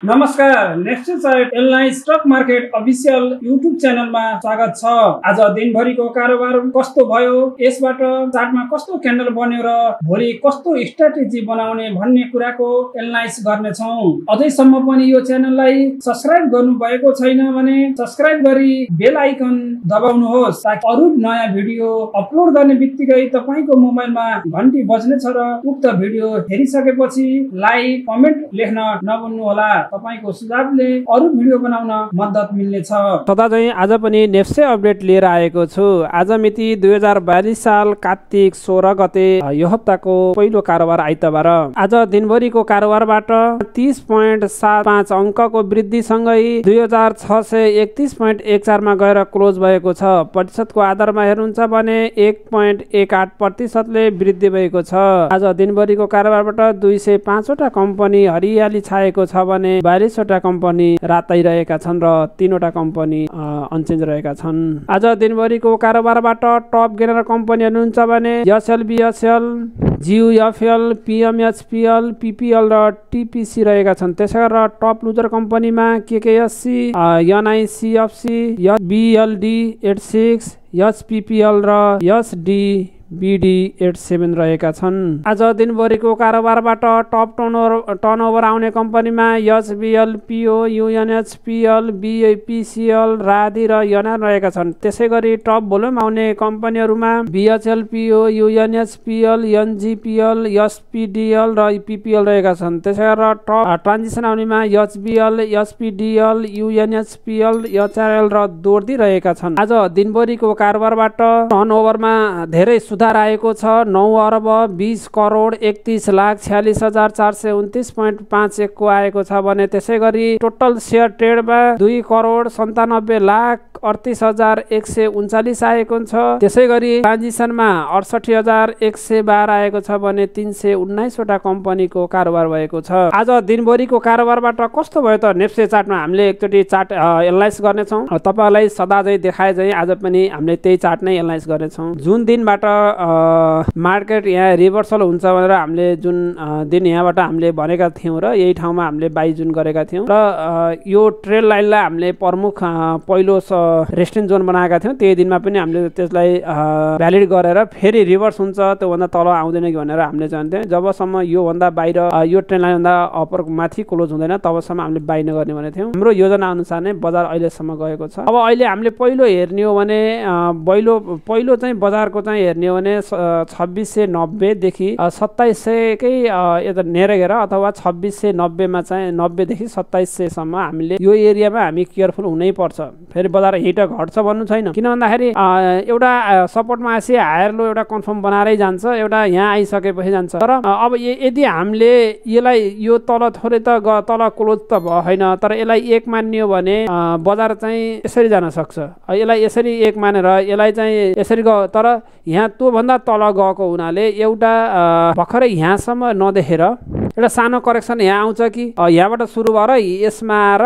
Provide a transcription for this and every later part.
नमस्कार, next chart LI stock market official YouTube च्यानलमा स्वागत छ। आज दिनभरिको कारोबार कस्तो भयो, यसबाट चार्टमा कस्तो क्यान्डल बन्यो र भोलि कस्तो स्ट्र्याटेजी बनाउने भन्ने कुराको एनालाइज गर्नेछौँ। अझैसम्म पनि यो च्यानललाई सब्स्क्राइब गर्नु भएको छैन भने सब्स्क्राइब गरी बेल आइकन दबाउनुहोस् ताकि अरु नयाँ भिडियो अपलोड गर्ने बित्तिकै तपाईको मोबाइलमा घण्टी बज्नेछ र उक्त भिडियो हेरिसकेपछि लाइक कमेन्ट लेख्न नभुल्नुहोला। तपाईको सुझावले अरु भिडियो बनाउन मद्दत मिल्नेछ। सदाझै आज पनि नेप्से अपडेट लिएर आएको छु। आज मिति 2042 साल कार्तिक 16 गते यो हप्ताको पहिलो कारोबार आइतबार। आज दिनभरिको कारोबारबाट 30.75 अंकको वृद्धि सँगै 2631.14 मा गएर क्लोज भएको छ। प्रतिशतको आधारमा हेर्नुहुन्छ भने 1.18% ले वृद्धि भएको छ। आज दिनभरिको कारोबारबाट 205 वटा कम्पनी हरियाली छाएको छ भने 42 वटा कम्पनी रातै रहेका छन् र 3 वटा कम्पनी अनचेन्ज रहेका छन्। आज दिनभरिको कारोबारबाट टप गेनर कम्पनी हुनुहुन्छ भने एसएलबीएसएल, जियुएफएल, पीएमएचपीएल, पीपीएल र टीपीसी रहेका छन्। त्यसै गरेर टप लुजर कम्पनीमा केकेएससी, एनआईसीएफसी, बीएलडी 86, एचपीपीएल र एसडीबीडी87 रहेका छन्। आज दिनभरिको कारोबारबाट टप टर्नओभर आउने कम्पनीमा एचबीएल, पीओ, यूएनएचपीएल, बीपीसीएल, राधी र एनआर रहेका छन्। त्यसै गरी टप भोल्युम आउने कम्पनीहरूमा बीएचएल, पीओ, यूएनएचपीएल, एनजीपीएल, एसपीडीएल र पीपीएल रहेका छन्। त्यसै गरेर टप ट्रान्जिसन आउनेमा एचबीएल, एसपीडीएल, यूएनएचपीएल, एचआरएल र दोर्दी रहेका छन्। आज दिनभरिको कारोबारबाट टर्नओभरमा धेरै सुधार आएको छ। 9 अर्ब 20 करोड 31,46,429.51 को आएको छ भने त्यसै गरी टोटल शेयर ट्रेडमा 2 करोड 97,38,139 आएको छ। त्यसै गरी ट्रान्जिसनमा 68,112 आएको छ भने 319 वटा कम्पनीको कारोबार भएको छ। आज दिनभरिको कारोबारबाट कस्तो भयो त नेप्से चार्टमा हामीले एकचोटि चार्ट एनालाइज गर्नेछौँ। तपाईलाई सदा चाहिँ देखाए चाहिँ आज पनि हामीले त्यही चार्ट नै एनालाइज गर्नेछौँ। जुन दिनबाट मार्केट यहाँ रिभर्सल हुन्छ भनेर हामीले जुन दिन यहाँबाट हामीले भनेका थियौँ र यही ठाउँमा हामीले बाई जुन गरेका थियौँ र यो ट्रेड लाइनलाई हामीले प्रमुख पहिलो रेस्टिङ जोन बनाएका थियौँ। त्यही दिनमा पनि हामीले त्यसलाई भ्यालिड गरेर फेरि रिभर्स हुन्छ त्योभन्दा तल आउँदैन कि भनेर हामीले जान्थ्यौँ। जबसम्म योभन्दा बाहिर यो ट्रेड लाइनभन्दा अपर माथि क्लोज हुँदैन तबसम्म हामीले बाई नगर्ने भनेको थियौँ। हाम्रो योजना अनुसार नै बजार अहिलेसम्म गएको छ। अब अहिले हामीले पहिलो हेर्ने हो भने पहिलो चाहिँ बजारको चाहिँ हेर्ने हो भने 2690 देखि 2700 कै यता नेरेर अथवा 2690 मा चाहिँ 90 देखि 2700 सम्म हामीले यो एरियामा हामी केयरफुल हुनै पर्छ। फेरि बजार हिट घट्छ भन्नु छैन, किन भन्दाखेरि एउटा सपोर्टमा आसी हायर लो एउटा कन्फर्म बनाएरै जान्छ, एउटा यहाँ आइसकेपछि जान्छ। तर अब यदि हामीले यसलाई यो तल थोरै त तल क्लोज त होइन, तर यसलाई 1 मान्ने हो भने बजार चाहिँ यसरी जान सक्छ। यसलाई यसरी 1 मानेर यसलाई चाहिँ यसरी तर यहाँ त्यो भन्दा तल गएको हुनाले एउटा भर्खरै यहाँसम्म नदेखेर एउटा सानो करेक्सन यहाँ आउँछ कि यहाँबाट सुरु भएर यसमा आएर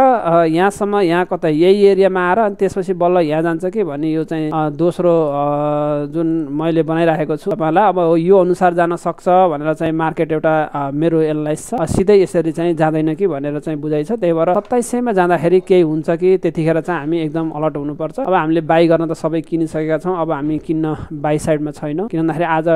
यहाँसम्म यहाँ कतै यही एरियामा आएर अनि त्यसपछि बल्ल यहाँ जान्छ कि भन्ने यो चाहिँ दोस्रो जुन मैले बनाइराखेको छु तपाईँलाई। अब यो अनुसार जान सक्छ भनेर चाहिँ मार्केट एउटा मेरो एनालाइज छ। सिधै यसरी चाहिँ जाँदैन कि भनेर चाहिँ बुझाइ छ। त्यही भएर 2700 मा जाँदाखेरि केही हुन्छ कि त्यतिखेर चाहिँ हामी एकदम अलर्ट हुनुपर्छ। अब हामीले बाई गर्न त सबै किनिसकेका छौँ। अब हामी किन्न बाई साइडमा छैनौँ, किन भन्दाखेरि आज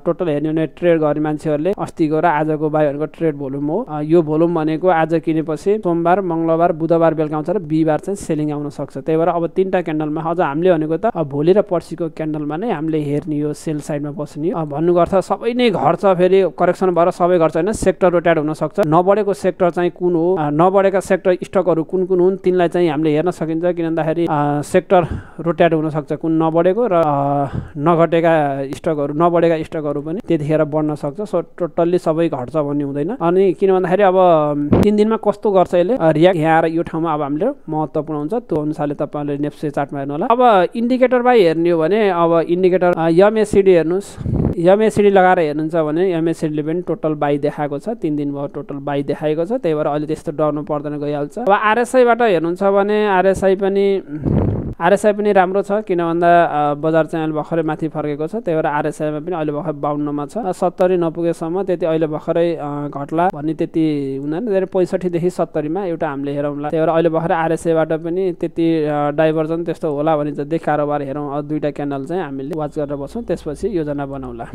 टोटल हेर्ने भने ट्रेड गर्ने मान्छेहरूले अस्तिको र आजको बाईहरूको ट्रेड भोल्युम हो। यो भोल्युम भनेको आज किनेपछि सोमबार, मंगलबार, बुधबार बेलुका आउँछ र बिहिबार चाहिँ सेलिङ आउन सक्छ। त्यही भएर अब 3टा क्यान्डलमा अझ हामीले भनेको त भोलि र पर्सिको क्यान्डलमा नै हामीले हेर्ने हो, सेल साइडमा बस्ने हो। भन्नुको अर्थ सबै नै घट्छ, फेरि करेक्सन भएर सबै घट्छ होइन, सेक्टर रोटेट हुन सक्छ। नबढेको सेक्टर चाहिँ कुन हो, नबढेका सेक्टर स्टकहरू कुन कुन हुन् तिनलाई चाहिँ हामीले हेर्न सकिन्छ। किन भन्दाखेरि सेक्टर रोटेट हुन सक्छ कुन नबढेको र नघटेका स्टकहरू, नबढेका स्टकहरू पनि त्यतिखेर बढ्न सक्छ। सो टोटल्ली सबै घट्छ भन्ने हुँदैन। अनि किन भन्दाखेरि अब 3 दिनमा कस्तो गर्छ यसले रियाक्ट यहाँ आएर यो ठाउँमा अब हामीले महत्त्वपूर्ण हुन्छ। त्यो अनुसारले तपाईँले नेप्से चार्टमा हेर्नु होला। अब इन्डिकेटर बाई हेर्ने हो भने अब इन्डिकेटर एमएसिडी हेर्नुहोस्। एमएसिडी लगाएर हेर्नुहुन्छ भने एमएसिडीले पनि टोटल बाई देखाएको छ। 3 दिन भयो टोटल बाई देखाएको छ। त्यही भएर अहिले त्यस्तो डर्नु पर्दैन, गइहाल्छ। अब आरएसआईबाट हेर्नुहुन्छ भने आरएसआई पनि आरएसआई पनि राम्रो छ, किन भन्दा बजार चाहिँ अहिले भर्खरै माथि फर्केको छ, त्यही भएर आरएसआईमा पनि अहिले भर्खर 52 मा छ। 70 नपुगेसम्म त्यति अहिले भर्खरै घट्ला भन्ने त्यति हुँदैन, 65 देखि 70 मा एउटा हामीले हेरौँला। त्यही भएर अहिले भर्खरै आरएसआईबाट पनि त्यति डाइभर्जन त्यस्तो होला भने जति कारोबार हेरौँ, दुईटा क्यान्डल चाहिँ हामीले वाच गरेर बस्छौँ, त्यसपछि योजना बनाउला।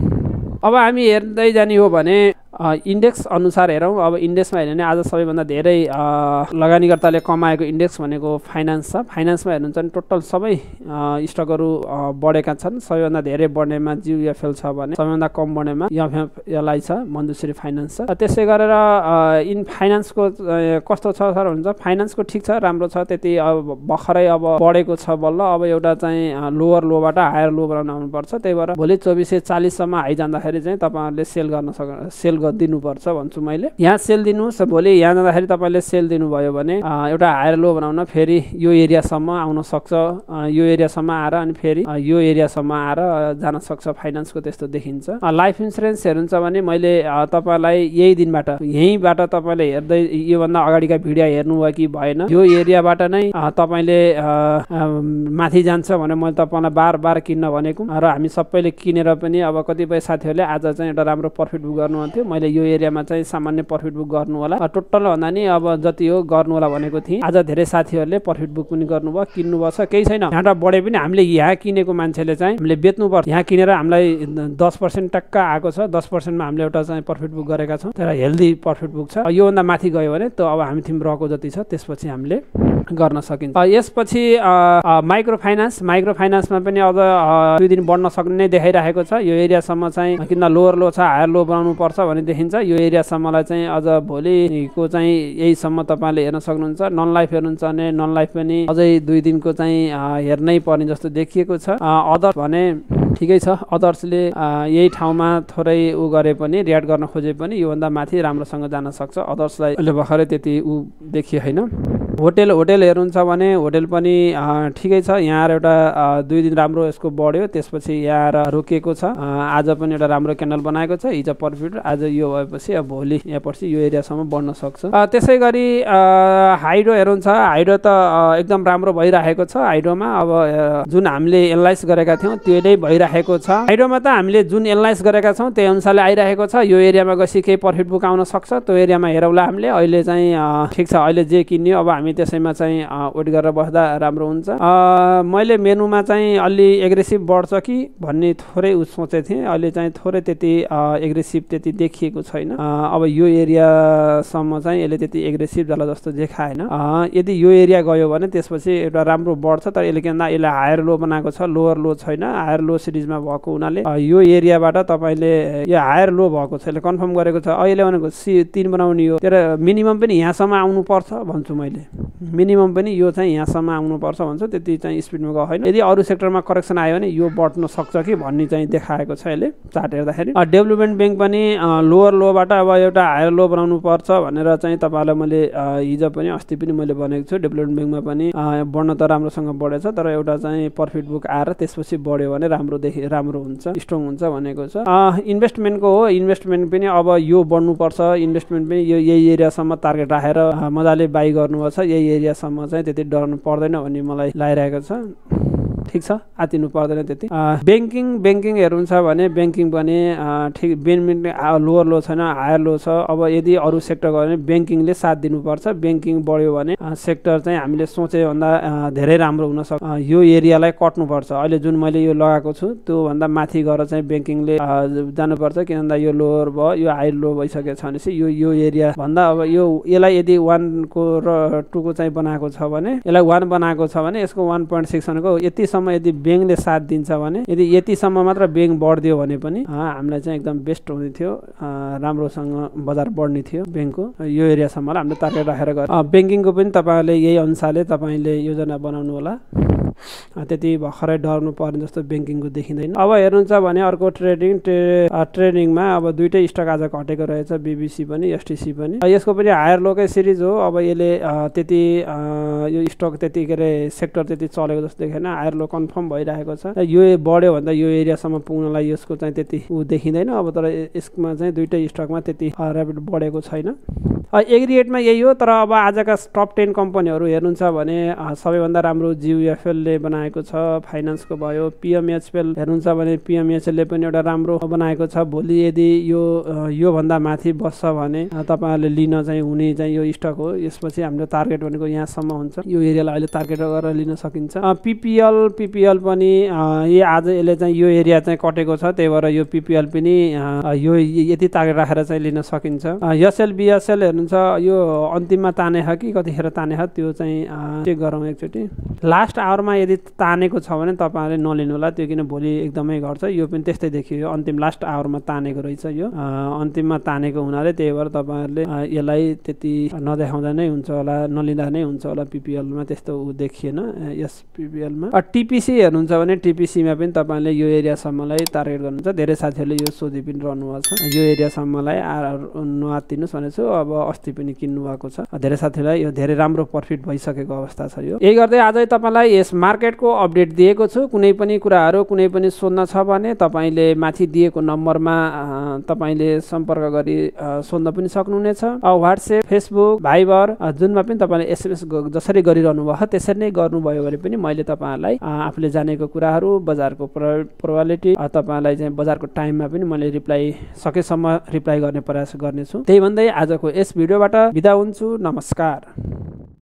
अब हामी हेर्दै जाने हो भने इन्डेक्स अनुसार हेरौँ। अब इन्डेक्समा हेर्ने आज सबैभन्दा धेरै लगानीकर्ताले कमाएको इन्डेक्स भनेको फाइनान्स छ। फाइनान्समा हेर्नुहुन्छ भने टोटल सबै स्टकहरू बढेका छन्। सबैभन्दा धेरै बढ्नेमा जियुएफएल छ भने सबैभन्दा कम बढ्नेमा एफएफएलआई छ, मन्जुश्री फाइनान्स छ। त्यसै गरेर इन फाइनान्सको कस्तो छ सर हुन्छ, फाइनान्सको ठिक छ, राम्रो छ, त्यति अब भर्खरै अब बढेको छ बल्ल। अब एउटा चाहिँ लोवर लोबाट हायर लो बनाउन आउनुपर्छ। त्यही भएर भोलि 2440 सम्म हाई जाँदाखेरि चाहिँ तपाईँहरूले सेल दिनुपर्छ भन्छु मैले। यहाँ सेल दिनुहोस्, भोलि यहाँ जाँदाखेरि तपाईँले सेल दिनुभयो भने एउटा हायर लो बनाउन फेरि यो एरियासम्म आउन सक्छ, यो एरियासम्म आएर अनि फेरि यो एरियासम्म आएर जान सक्छ। फाइनान्सको त्यस्तो देखिन्छ। लाइफ इन्सुरेन्स हेर्नुहुन्छ भने मैले तपाईँलाई यही दिनबाट यहीँबाट तपाईँले हेर्दै योभन्दा अगाडिका भिडियो हेर्नुभयो कि भएन, यो एरियाबाट नै तपाईँले माथि जान्छ भने मैले तपाईँलाई बार बार किन्न भनेको र हामी सबैले किनेर पनि अब कतिपय साथीहरूले आज चाहिँ एउटा राम्रो प्रफिट बुक गर्नुहुन्थ्यो। मैले यो एरियामा चाहिँ सामान्य प्रफिट बुक गर्नु होला, टोटल भन्दा नि अब जति हो गर्नु होला भनेको थिएँ। आज धेरै साथीहरूले प्रफिट बुक पनि गर्नुभयो, किन्नुभयो छ, केही छैन। यहाँबाट बढे पनि हामीले यहाँ किनेको मान्छेले चाहिँ हामीले बेच्नुपर्छ। यहाँ किनेर हामीलाई 10% टक्क आएको छ, 10% मा हामीले एउटा चाहिँ प्रफिट बुक गरेका छौँ, तर हेल्दी प्रफिट बुक छ। योभन्दा माथि गयो भने त अब हामी थिम रहेको जति छ त्यसपछि हामीले गर्न सकिन्छ। यसपछि माइक्रो फाइनान्समा पनि अझ 2 दिन बढ्न सक्ने नै देखाइरहेको छ। यो एरियासम्म चाहिँ किन लोवर लो छ, हायर लो बनाउनु पर्छ भने देखिन्छ। यो एरियासम्मलाई चाहिँ अझ भोलिको चाहिँ यहीसम्म तपाईँले हेर्न सक्नुहुन्छ। नन लाइफ हेर्नुहुन्छ भने नन लाइफ पनि अझै 2 दिनको चाहिँ हेर्नै पर्ने जस्तो देखिएको छ। अदर भने ठिकै छ, अदर्सले यही ठाउँमा थोरै गरे पनि रियाक्ट गर्न खोजे पनि योभन्दा माथि राम्रोसँग जान सक्छ। अदर्सलाई अहिले भर्खरै त्यति देखियो होइन। होटेल हेर्नुहुन्छ भने होटेल पनि ठिकै छ। यहाँ एउटा 2 दिन राम्रो यसको बढ्यो, त्यसपछि यहाँ रोकिएको छ। आज पनि एउटा राम्रो क्यान्डल बनाएको छ, हिजो प्रफिट, आज यो भएपछि अब भोलि यहाँ पछि यो एरियासम्म बढ्न सक्छ। त्यसै गरी हाइड्रो हेर्नुहुन्छ, हाइड्रो त एकदम राम्रो भइरहेको छ। हाइड्रोमा अब जुन हामीले एनालाइज गरेका थियौँ त्यो नै भइरहेको छ। हाइड्रोमा त हामीले जुन एनालाइज गरेका छौँ त्यही अनुसारले आइरहेको छ। यो एरियामा गएपछि केही प्रफिट बुक आउन सक्छ, त्यो एरियामा हेरौँला हामीले। अहिले चाहिँ ठिक छ, अहिले जे किन्यो अब हामी त्यसैमा चाहिँ वेट गरेर बस्दा राम्रो हुन्छ। मैले मेनुमा चाहिँ अलि एग्रेसिभ बढ्छ कि भन्ने थोरै सोचेको थिएँ, अहिले चाहिँ थोरै त्यति एग्रेसिभ त्यति देखिएको छैन। अब यो एरियासम्म चाहिँ यसले त्यति एग्रेसिभ जाला जस्तो देखाएन। यदि यो एरिया गयो भने त्यसपछि एउटा राम्रो बढ्छ, तर यसले के भन्दा यसले हायर लो बनाएको छ, लोवर लो छैन। हायर लो सिरिजमा भएको हुनाले यो एरियाबाट तपाईँले यो हायर लो भएको छ, यसले कन्फर्म गरेको छ। अहिले भनेको C3 बनाउने हो, तर मिनिमम पनि यहाँसम्म आउनुपर्छ भन्छु मैले। मिनिमम पनि यो चाहिँ यहाँसम्म आउनुपर्छ भन्छु, त्यति चाहिँ स्पिडमा गएको होइन। यदि अरू सेक्टरमा करेक्सन आयो भने यो बढ्न सक्छ कि भन्ने चाहिँ देखाएको छ यसले चार्ट हेर्दाखेरि। डेभलपमेन्ट ब्याङ्क पनि लोवर लोबाट अब एउटा हायर लो बनाउनु पर्छ भनेर चाहिँ तपाईँलाई मैले हिजो पनि अस्ति पनि मैले भनेको छु। डेभलपमेन्ट ब्याङ्कमा पनि बढ्न त राम्रोसँग बढेछ, तर एउटा चाहिँ प्रफिट बुक आएर त्यसपछि बढ्यो भने राम्रो हुन्छ, स्ट्रङ हुन्छ भनेको छ। इन्भेस्टमेन्टको हो, इन्भेस्टमेन्ट पनि अब यो बढ्नुपर्छ। इन्भेस्टमेन्ट पनि यही एरियासम्म टार्गेट राखेर मजाले बाई गर्नुपर्छ। यही एरियासम्म चाहिँ त्यति डराउनु पर्दैन भन्ने मलाई लागिरहेको छ। ठिक छ, आतिनु पर्दैन त्यति। ब्याङ्किङ हेर्नुहुन्छ भने ब्याङ्किङ पनि ठिक, बेनिफिट लोवर लो छैन, हायर लो छ। अब यदि अरू सेक्टर गयो भने ब्याङ्किङले साथ दिनुपर्छ। ब्याङ्किङ बढ्यो भने सेक्टर चाहिँ हामीले सोचेभन्दा धेरै राम्रो हुनसक्छ। यो एरियालाई कट्नुपर्छ। अहिले जुन मैले यो लगाएको छु त्योभन्दा माथि गएर चाहिँ ब्याङ्किङले जानुपर्छ, किन भन्दा यो लोवर भयो, यो हाई लो भइसकेको छ भनेपछि यो एरिया भन्दा अब यसलाई यदि 1 को र 2 को चाहिँ बनाएको छ भने, यसलाई 1 बनाएको छ भने यसको 1.6 भनेको यतिसम्म यदि ब्याङ्कले साथ दिन्छ भने, यदि यतिसम्म मात्र ब्याङ्क बढ्दियो भने पनि हामीलाई चाहिँ एकदम बेस्ट हुने थियो, राम्रोसँग बजार बढ्ने थियो ब्याङ्कको। यो एरियासम्मलाई हामीले टार्गेट राखेर गयो। ब्याङ्किङको पनि तपाईँले यही अनुसारले तपाईँले योजना बनाउनु होला। त्यति भर्खरै डराउनु पर्ने जस्तो ब्याङ्किङको देखिँदैन। अब हेर्नुहुन्छ भने अर्को ट्रेडिङमा अब दुईटै स्टक आज घटेको रहेछ, BBC पनि STC पनि। यसको पनि हायर लोकै सिरिज हो। अब यसले त्यति यो स्टक त्यति के अरे सेक्टर त्यति चलेको जस्तो देखेन, हायर लो कन्फर्म भइरहेको छ। यो बढ्यो भन्दा यो एरियासम्म पुग्नलाई यसको चाहिँ त्यति देखिँदैन। अब तर यसमा चाहिँ दुईटै स्टकमा त्यति ऱ्यापिड बढेको छैन। एग्रिगेटमा यही हो। तर अब आजका टप 10 कम्पनीहरू हेर्नुहुन्छ भने सबैभन्दा राम्रो जियुएफएलले बनाएको छ, फाइनान्सको भयो। पिएमएचएल हेर्नुहुन्छ भने पिएमएचएलले पनि एउटा राम्रो बनाएको छ। भोलि यदि यो भन्दा माथि बस्छ भने तपाईँहरूले लिन चाहिँ हुने चाहिँ यो स्टक हो। यसपछि हाम्रो टार्गेट भनेको यहाँसम्म हुन्छ, यो एरियालाई अहिले टार्गेट गरेर लिन सकिन्छ। पिपिएल पनि आज यसले चाहिँ यो एरिया चाहिँ कटेको छ, त्यही भएर यो पिपिएल पनि यो यति टार्गेट राखेर चाहिँ लिन सकिन्छ। एसएल हेर्नुहुन्छ यो अन्तिममा ताने हो कि कतिखेर ताने हो त्यो चाहिँ चेक गरौँ एकचोटि। लास्ट आवरमा यदि तानेको छ भने तपाईँहरूले नलिनु होला त्यो, किन भोलि एकदमै घट्छ। यो पनि त्यस्तै देखियो, अन्तिम लास्ट आवरमा तानेको रहेछ, यो अन्तिममा तानेको हुनाले त्यही भएर तपाईँहरूले यसलाई त्यति नदेखाउँदा नै हुन्छ होला, नलिँदा नै हुन्छ होला। पिपिएलमा त्यस्तो देखिएन। यस पिपिएलमा टिपिसी हेर्नुहुन्छ भने टिपिसीमा पनि तपाईँले यो एरियासम्मलाई टार्गेट गर्नुहुन्छ। धेरै साथीहरूले यो सोधि पनि रहनुभएको छ, यो एरियासम्मलाई नआत्तिनुहोस् भनेको छु। अब अस्ति पनि किन्नु भएको छ, धेरै साथीहरूलाई यो धेरै राम्रो प्रफिट भइसकेको अवस्था छ। यो यही गर्दै आज तपाईँलाई यस मार्केटको अपडेट दिएको छु। कुनै पनि कुराहरू कुनै पनि सोध्न छ भने तपाईँले माथि दिएको नम्बरमा तपाईँले सम्पर्क गरी सोध्न पनि सक्नुहुनेछ। व्हाट्सएप, फेसबुक, भाइबर जुनमा पनि तपाईँले एसएमएस जसरी गरिरहनु भयो त्यसरी नै गर्नुभयो भने पनि मैले तपाईँहरूलाई आफूले जानेको कुराहरू, बजारको प्रोबेबिलिटी, तपाईँलाई चाहिँ बजारको टाइममा पनि मैले सकेसम्म रिप्लाई गर्ने प्रयास गर्नेछु। त्यही भन्दै आजको यस भिडियोबाट बिदा हुन्छु। नमस्कार।